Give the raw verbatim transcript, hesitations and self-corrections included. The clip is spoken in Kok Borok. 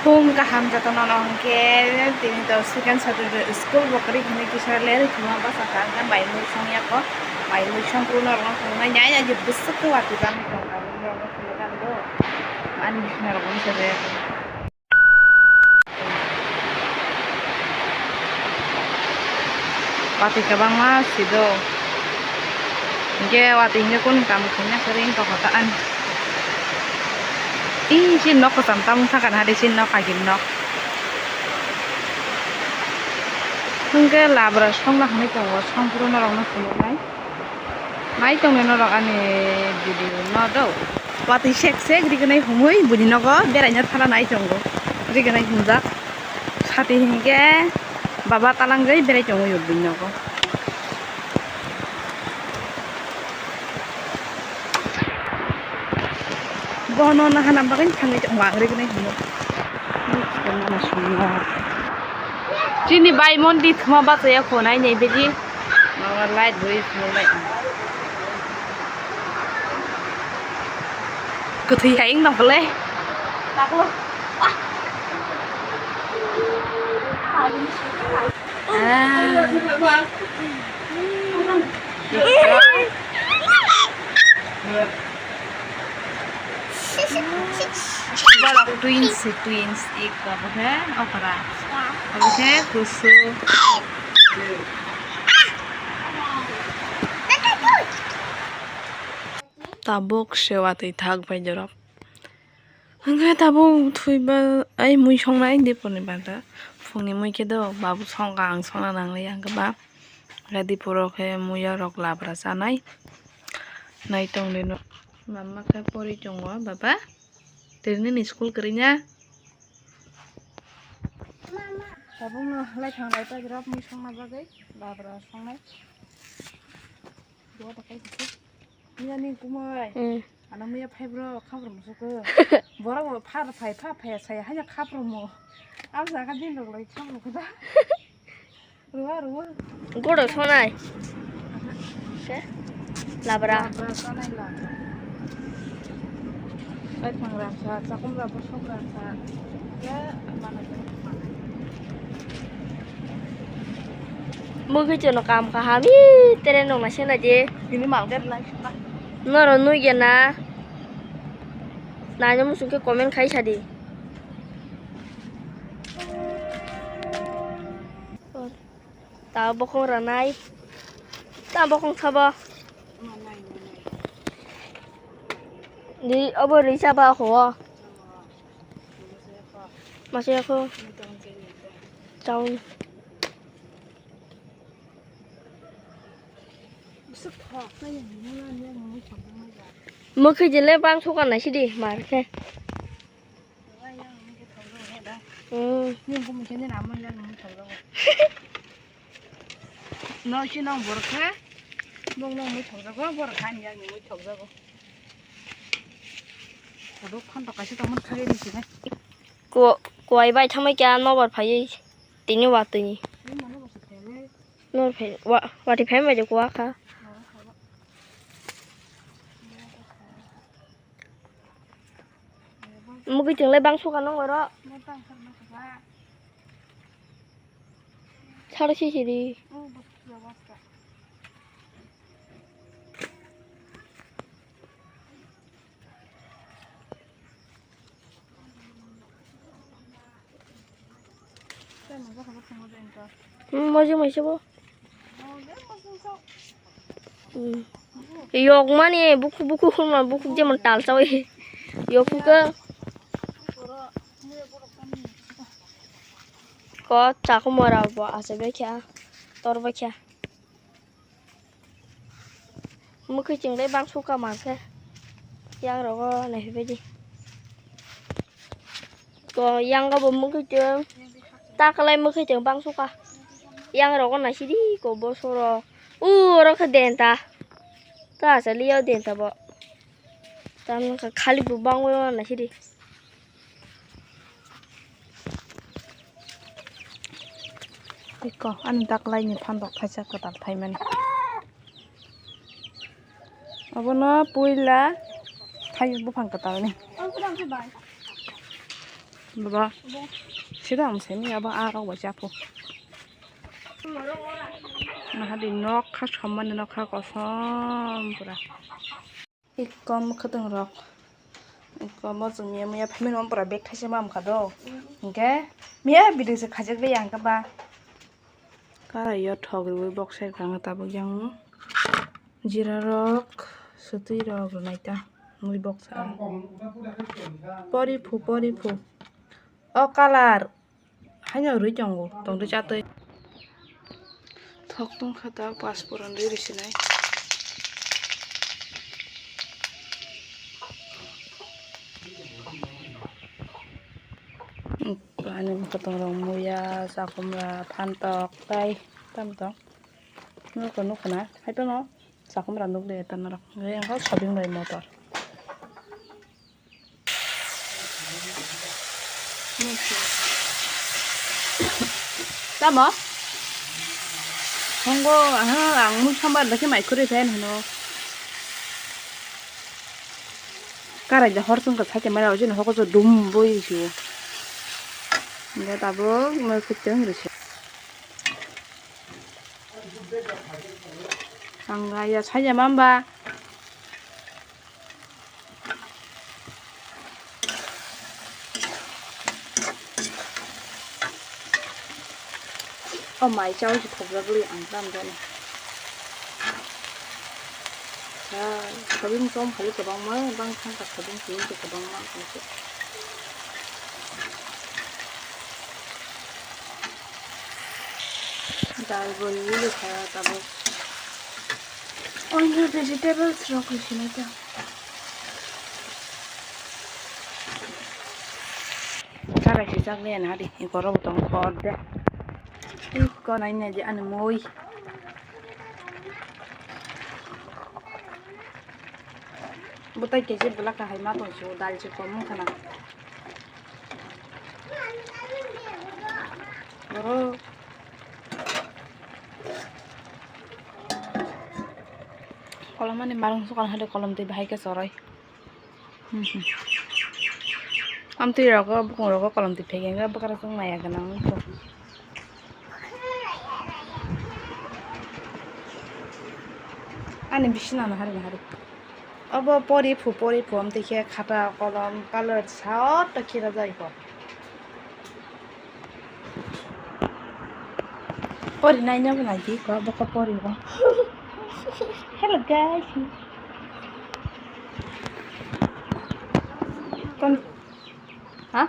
Phung kaham jotono no hwnkhe tini to second Saturday school bo kwrwi hwnwi kisa lerwi thwngma bwsakha hwnkhe mai mui songya kho, mai mui songphuru norokno phunuknai nai nai je bwswk khe watwi bangwi tongkha norokno phunuknani do ani norokno se. Watwi kwbangma si do. Hwnkhe watwi hwnkhe kunu kaam khaina kwrwi wngkha hota ani. Tei chini nok kwcham tamung sakha naha de chini nok agini nok. Hwnkhe labra songna hwnwi tongo, songphuru norokno phunuknai. Nai tongni norok ani video no do. Watwi sek sek rignai humui buini nogo beraina thana nai tongo. Rignai humjak. Sati hinkhe baba talangjai berai tongo buini nogo. Bono nahana bagwi thangwi tongo ang rignai humui. Chini bai mondi thuma bachaya khonai nei bidi. Mama light rwi phunuknai. Kwthwi hai wng tong kole. Borok twins, twins, ik abo khe okra. Abo khe kusu. Tabuk se watwi thak bai jorok. Hwnkhe tabuk thwiba ai mui songnai dipor ni banta. Phungni mui khe do babu songkha ang songna nangliya hwnkhe ba. Hwnkhe diporo khe muiya rok labra chanai. Nai tongdi no. Mama khe pori tongo baba. Tini ni school kwrwi na? Tabukno lai thang lai ta grab mui songna bagwi labra songnai. Bo ta kai khe. Miya ni kumai. Hmm. Ano miya phai bro khabro musuko. Borok bo phar phai pha phai sai hanya khabro mo. Am jaga din rok lai khabro ko da. Ruwa, ruwa. Goro sonai. Ke? Labra. Labra sonai labra. Bai thang raksa, chakum raksa, sok raksa. Ya, mana mana. Mugwi jono kam kaham, ih, tere nong na sena je. Ini mangder nai suna. Noro nui gena. Nai no musuk ke comment khai sadi. Ta bokong ranai. Ta bokong sabo. Di obo ri saba ho. Masih aku. Taun. Mukhi jele bang suka nasi di mar khe. Hmm. No si nong borok khe. Nong nong mui thokjago, borok khan yang mui thokjago. Kodok khan to kaisa tongmani khagwi ni sini. Ko, kowai bai thamai kya nobar phaiwi tini watwi. Ni mano bo se phaiwi. Nor phai, wa, wati phai bai de kwa kha. Mugwi chwng lai bang suka nang oro. Saro sisiri. Hmm, mojang maisa bo. Hmm. Yok mani buku buku hwnma buku jemon tal chawi. Yok buku. Ko chaku mora bo ase bekha. Tor bekha. Mukhi chwng lai bang suka mankhe. Yang rogo naiphaibaidi. Ko yang go bo mukhi chwng. Ta kwlai mukhi chwng bang suka. Yang rogo naisidi ko bosoro. U oro khe denta. Ta asali o denta bo. Tam khali bo bang naisidi. Iko, ani daklaini phandok thaisa kwtal thaimani. Obono puila thai buphang kwtalni. Baba, sida ang semi abo a rok bai chapho. Nahadi nok kha somani nok kha kosom pura. Ikko mwkhwtwng rok. Ikko bo chwng miya miya family no pura bag thaisa ma wngkha do. Hinkhe miya bidui se khajak de yang khe ba. Karai o thok rwui box sai kha tabuk yang jira rok swtwi rok rwnai ta mui box sa. Pori phu pori phu. O colour. Haino rwi tongo, tongtwi chatwi. Thok tongkha ta, pasporan rwi rwsinai. Ani mwkhwtwng rok muya, chakumra, phantok, tai tamo tong. Nukha nukha na, hai phano chakumra nukle ta norok. Hwnkhe ang kha sobing bai motor. Tamo? Hongo, aha, ang mui sambar dakhe mai khurui phayan hino. Karai da hor chwngkha saite mara ojino hoko so dum boi si. Nda tabuk mai khurui teng risi. Ang ya saya mamba. O mai chao si thokjagwi ang tam jani. Sabing chom khai kwbangma bang thang ka sabing twi kwbangma ang se. Dal bo rili kha tabuk. Only vegetables rok rwsinai ta. Karai sijak le na di, ikoro bo tong kor de. Ikko nai nai di ani mui. Butai kesi belak kahai ma tong su, dal si kom khana. Borok. Kolom ani marung sukan hade kolom twi bahai khe choroi. Hmm, hmm. Amtwi rogo, bukung rogo kolom twi phege wngkha, bwkrang chwng maya gwnang wngkha. Ani bisina no hari hari. Obo pori phu, pori phu, amtwi khe khata, kolom, color sa o to khira jai ko. Pori nai no nai di ko, bokha pori bo. Hello guys. Kon, ha?